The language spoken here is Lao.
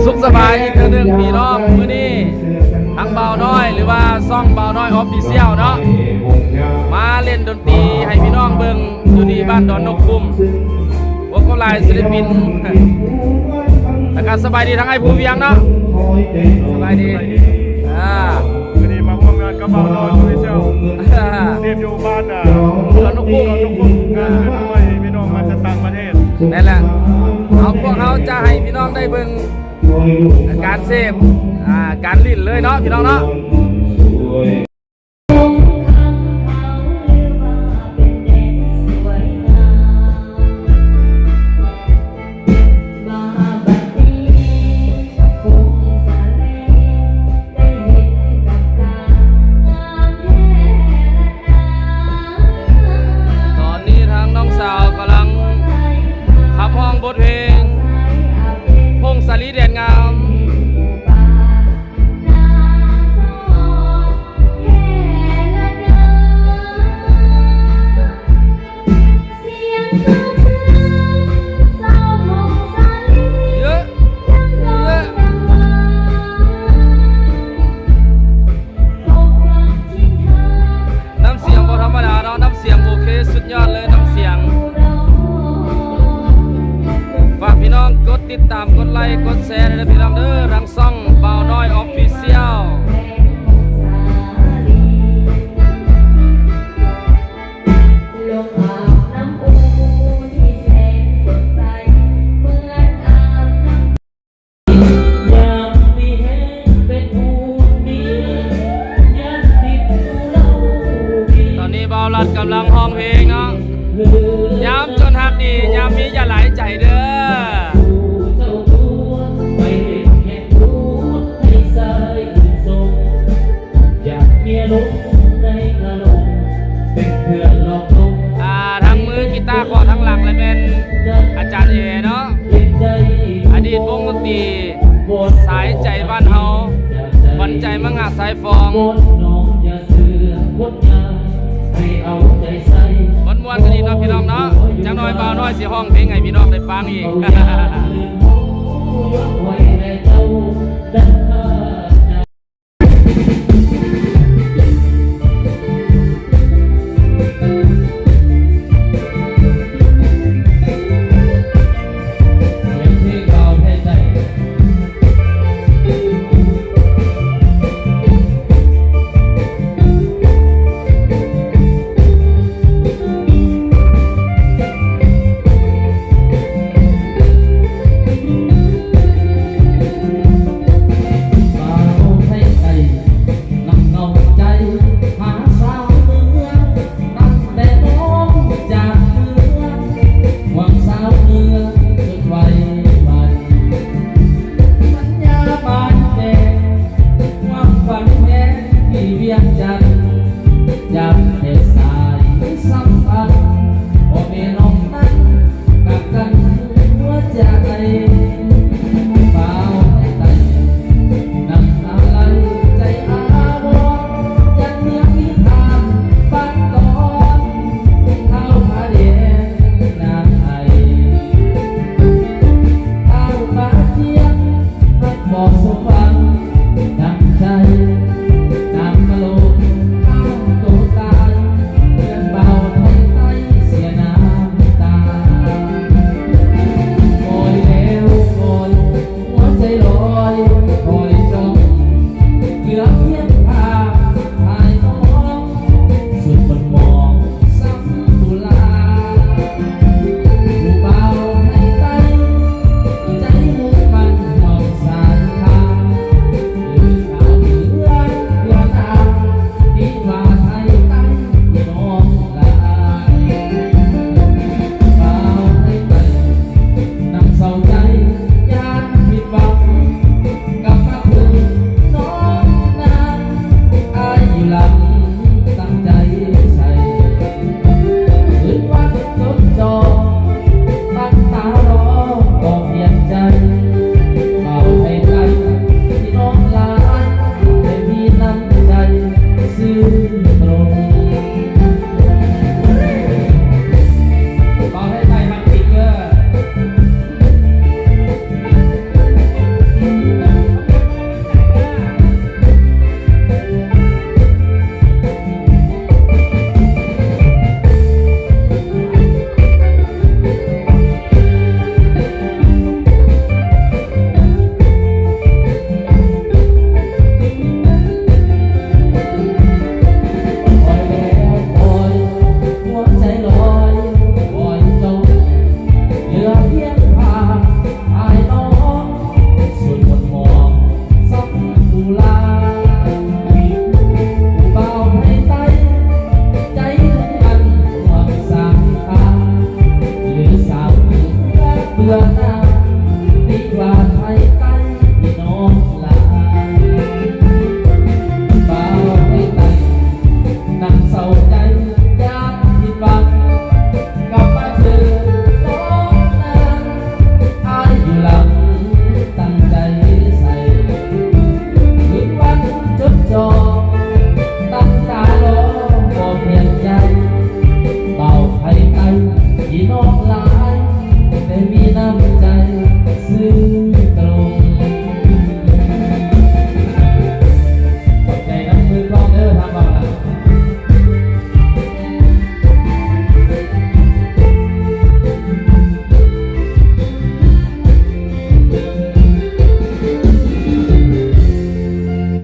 ສຸກສະບາຍອີກເທື່ອໜຶ່ງພີ່ນ້ອງ, ມື້ນີ້ທາງບ່າວນ້ອຍ ຫຼືວ່າຊ່ອງບ່າວນ້ອຍ Official ເນາະ ມາຫຼິ້ນດົນຕີໃຫ້ພີ່ນ້ອງເບິ່ງຢູ່ທີ່ບ້ານດອນນົກຂຸ້ມ ພົບກັບຫຼາຍສິນລະປິນ. ແລ້ວກໍສະບາຍດີທາງອ້າຍພູວຽງເນາະ, ສະບາຍດີ. ອ່າ ມື້ນີ້ມາຮ່ວມງານກັບບ່າວນ້ອຍ Official ທີ່ຢູ່ບ້ານ ອ່າ ດອນນົກຂຸ້ມ ດອນນົກຂຸ້ມ ງານເປີດໃໝ່ ພີ່ນ້ອງມາຈາກຕ່າງປະເທດ. ແມ່ນແຫຼະ ເອົາ ພວກເຮົາຈະໃຫ້ພີ່ນ້ອງໄດ້ເບິ່ງ ການເສບ ອ່າ ການຫຼິ້ນເລີຍເນາະ ພີ່ນ້ອງເນາະ. ຕອນນີ້ທາງນ້ອງສາວກຳລັງຂັບຮ້ອງບົດເພງ ພົງສາລີແດນງາມ. ນ້ຳສຽງບໍ່ທຳມະດາເນາະ, ນ້ຳສຽງໂອເຄ ສຸດຍອດເລີຍນ້ຳສຽງ. ຝາກພີ່ນ້ອງກົດຕິດຕາມ ກົດໄລ ກົດແຊໃຫ້ເດີພີ່ນ້ອງເດີ ທາງຊ່ອງບ່າວນ້ອຍ Official. ຕອນນີ້ບ່າວລັດກຳລັງຮ້ອງເພງເນາະ, ຍາມຈົນຮັກນີ້ ຍາມມີຢ່າຫຼາຍໃຈເດີ. ອ່າ ທັງມືກີຕາຂໍທາງຫຼັງ ແລະ ແມ່ນອາຈານເອເນາະ, ອະດີດວົງດົນຕີສາຍໃຈບ້ານເຮົາ, ຂວັນໃຈມັງຫະສາຍຟອງ. ມ່ວນໆ ກັນອີກເນາະ ພີ່ນ້ອງເນາະ, ຈັກໜ່ອຍບ່າວນ້ອຍຊິຮ້ອງເພງໃຫ້ພີ່ນ້ອງໄດ້ຟັງອີກ. ໃຜກ